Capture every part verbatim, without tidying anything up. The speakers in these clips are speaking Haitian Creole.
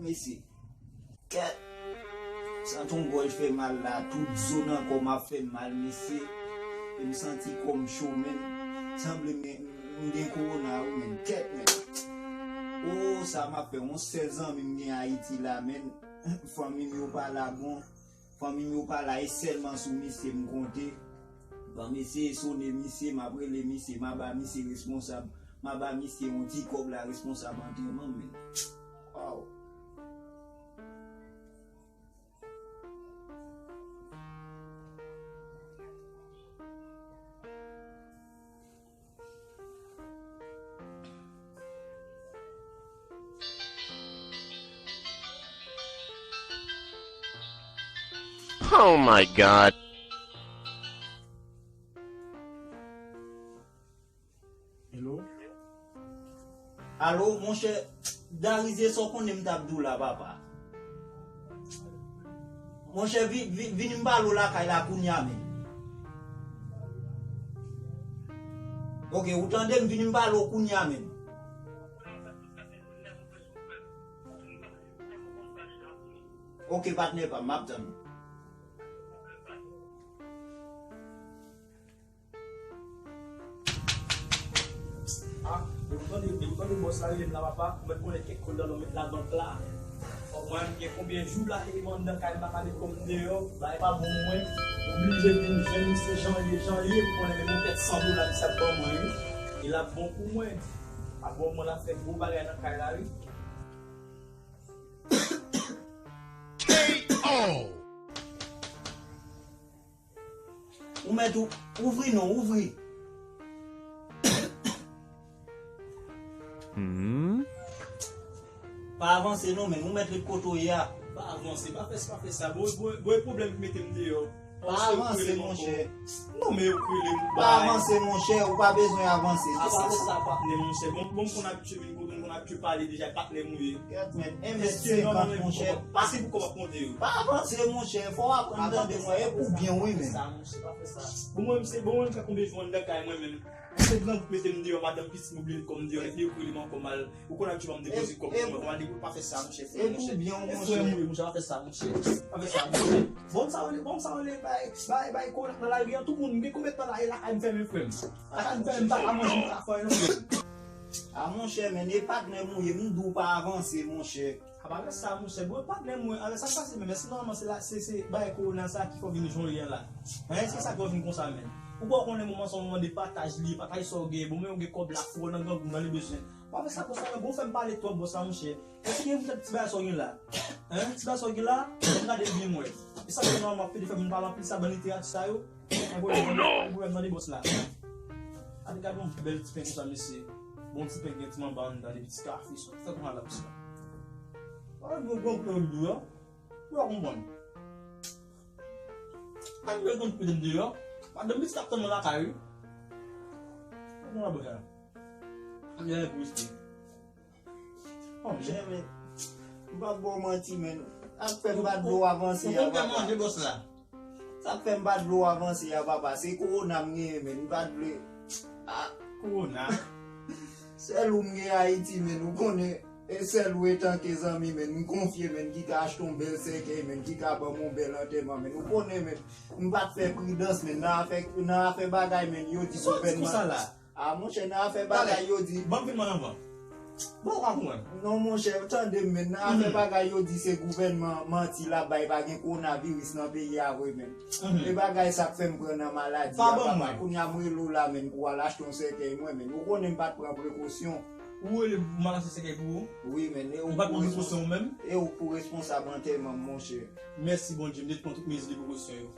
Mesye, kèt. Santi yon gòj fè mal la, tout zo nan kò m ap fè m mal, mesye. E m santi kò m cho, menn. Sanble m gen, m gen kowona, wi, menn. Kèt, menn. O, sa m ap fè? Yon sèl zanmi m gen Ayiti la, menn. Fanmi m yo pa la, bon. Fanmi m yo pa la, e sèlman sou misye m konte. Ban m eseye sone misye, m ap rele misye, m a ba misye responsab, m a ba misye yon ti kòb la, responsab antèman m, menn. Waw. Oh my God. Hello? Alo, monchè, Darize, sa w konnen m t ap di w la, papa? Monchè, vi, vi, vini m pale w lakay la kounya menm. Oke, ou tande m, vini m pale w kounya menm. Oke, patnè pa m, m ap tann ou. Ah, depi m tande, depi m tande bòs la rele m la, papa, ou mèt konnen kèk kòb la nou met labank la. Fòk mwen gen konbyen jou la ke m anndan kay m pa ka met kò m deyò, bagay pa bon pou mwen. M oblije vin jwenn misye jan l ye, jan l ye, pou konnen menm yon kèk san dola misye ap ban mwen, wi. E l ap bon pou mwen. Ap bon pou mwen, l ap fè gwo bagay nan kay la, wi. K O. Ou mèt ou, ouvri non, ouvri. Hmm. Pa avanse non, men ou mèt ret kote w ye a. Pa avanse, pa fè, pa fè sa. Bon, bon, bon, e pwoblèm ki mete m deyò. Pa avanse, monchè. Non, men yo k rele m. Pa avanse, monchè, ou pa bezwen avanse. A pa fè sa, patnè, monchè. Bon, bon, m konn abitye vin kote w, m konn abitye pale deja, patnè m ou ye. Kèt, men, en mèt senkant, monchè. Pase pou kòb ap monte yo. Pa avanse, monchè, fò w aprann tande mwen, e pou byen w wi, men. Sa, monchè, pa fè sa. Bon, mwen, se bon, mwen, fè konbyen jou anndan kay mwen menm. Se gran bout mete m deyò, madanm pitit m oblije met kò m deyò, epi yo k rele m ankò m al. Ou konn abitye ban m depoze kòb pou mwen, ou al depoze, pa fè sa, monchè, frè m, monchè. E frè m ou ye, monchè, pa fè sa, monchè. Pa fè sa, monchè. Bon, sa w rele, bon, sa w rele, bay, bay, bay, konak nan lari an, tout moun, m gen konbyen tan la, e lakay m fèmen, frè m. Lakay m fèmen, m pa ka manje, m pa ka fè anyen, non, frè m. A, monchè, men, e patnè m ou ye, m di w pa avanse, monchè. A pa fè sa, monchè. Bon, patnè mwen, alò, sa k pase menm? Èske nòmalman se la, se, se bagay kowona sa ki fè w vin jan w ye a la? Hen, èske sa k fè w vin konsa menm? Ou pa konnen moman sa yon moman de pataj li ye, pataj sa w genyen. Bon, men ou gen kòb la, fò w nan grangou, nan le bezwen. Pa fè sa konsa, non, bon, fè m pale twòp, bòs la, monchè. Èske gen ti bagay sa w gen la? Hen, ti bagay sa w gen la? Fè m gade l byen, m wè. E sa k fè nòmalman m ap pede fè moun pale anpil sa, bann literati sa yo? Gen pwoblèm, gen pwoblèm nan negòs la. Gade, gade yon bèl ti pen konsa, mesye. Bon ti pen gen ti manba anndan, epi ti kafe, sa. Fè konsa la, mesye. Gade yon gwo pen yo, yo. Ou pa konprann. Gade yon pen deyò. Madanm pitit ap tann mwen lakay, wi. Fè konsa, bòs la. Gade yon pen. Monchè, men, m p ap ba w manti, men, sa k fè m pa t vle w avanse a, papa. Sa k fè m pa t vle w avanse a, papa, se kowona m genyen, men, m pa t vle. Ah, kowona. Sèl ou m gen Ayiti, men, ou konnen, e sèl ou etanke zanmi, men, m konfye, men, ki ka achte yon bèl sèkèy, men, ki ka ban m yon bèl antèman, men, ou konnen, men, m pa t fè pridans, men, nan afè, nan afè bagay, men, yo di gouvènman. A, monchè, nan afè bagay yo di. Ban m fin mwen anvan. Bon, ou pa konprann. Non, monchè, tande m, men. Nan afè bagay yo di se gouvènman manti l ap bay, pa gen kowonaviris nan peyi a vre, men. E bagay sa k fè m pran nan maladi a, papa. Kounye a m rele w la, men, pou w al achte yon sèkèy mwen, men. Ou konnen m pa t pran prekosyon. Ou rele m al achte sèkèy pou ou? Wi, men. Ou pa t pran prekosyon ou menm? E ou k pou responsab antèman m, monchè. Mèsi Bondye, m te pran tout mezi de prekosyon yo.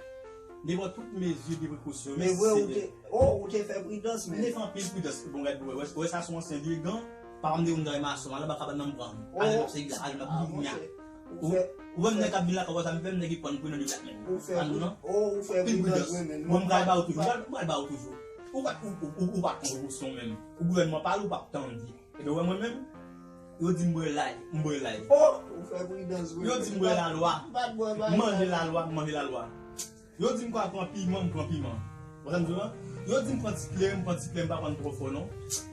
M te pran tout mezi de prekosyon yo. Mèsi Senyè. Oh, ou te fè pridans, men. M te fè anpil pridans. Bon, gad, wè, wè, wè sa se yon ansyen dirigan. Papa m te konn travay mason, al anba kabann nan m pran. Al m ap segi la, al m ap bouyi kounya. Ou, ou menm nèg k ap vin lakay ou sa, m fè m nèg ki pran prenan de kat men. Ou fè pridans, wi, men. Bon, m pral ba ou toujou, m pral, m pral ba ou toujou. Ou pa, ou, ou, ou, ou pa pran prekosyon menm. Ou gouvènman pale, ou p ap tande. Ebyen, ou wè mwen menm, yo di m bwè lay, m bwè lay. Oh, ou fè pridans, wi. Yo di m bwè lalwa. M pa t bwè lay. M manje lalwa, m manje lalwa. Yo di m kwa pran piman, m pran piman. Wè sa m di w lan? Yo di m pran ti kleren, m pran ti kleren, m pa pran twò fò non.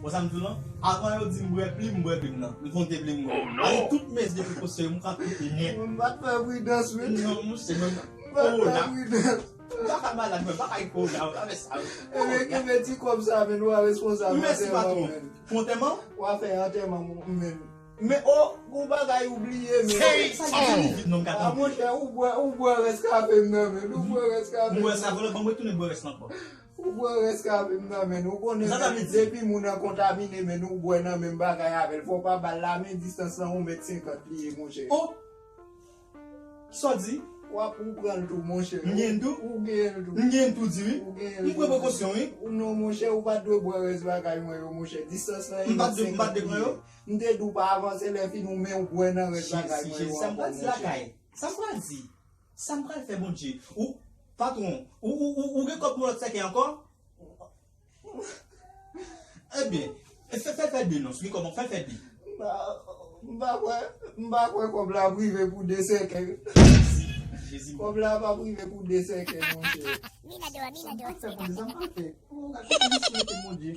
Wè sa m di w lan? Avan yo di m bwè plim, m bwè plim nan. M konte plim mwen. Avèk tout mezi de prekosyon yo, m ka tout nèt. M pa t fè pridans, wi. Non, monchè, men. M pa t fè pridans. M pa ka malad, mwen, m pa ka gen kowona, w pa fè sa. Ebyen, kenbe ti kòb sa, men, w a responsab antèman, men. Mèsi, patwon. Pou antèman? W a fè antèman, men. Men, o, gon bagay ou bliye, men. Sa di vit non, m ka tande. A, monchè, ou bwè, ou bwè rès kafe m nan, men. Ou bwè rès kafe m nan. M bwè sa, vòlò, ban m retounen bwè rès lan ankò. Ou bwè rès kafe m nan, men. Ou konnen, men, depi moun nan kontamine, men, ou bwè nan menm bagay avè l. Fò w pa ba l lamen, distans lan yon mèt senkant li ye, monchè. O! Sa w di? W ap ou pran l tou, monchè. M genyen l tou? Ou genyen l tou. M genyen l tou di wi. Ou genyen l tou. M pran prekosyon wi. Ou non, monchè, ou pa t dwe bwè rès bagay mwen yo, monchè. Distans lan e mèt senkant li ye. M te di w pa avanse lè fini, ou men ou bwè nan rès bagay mwen yo ankò, monchè. Sa m pral di lakay? Sa m pral di? Sa m pral fè, Bondye? Ou, patwon, ou, ou, ou, ou gen kòb pou lòt sèkèy ankò? Ebyen, fè, fè, fè de non, si kòman, fè, fè de. M pa, m pa kwè, m pa kwè kòb la ap rive pou de sèkèy. Jezi. Kòb la p ap rive pou de sèkèy, monchè. Mina dehors, Mina dehors, Mina dehors. Sa m pral fè, Bondye? Sa m pral fè? Ou gade kòman misye mete Bondye.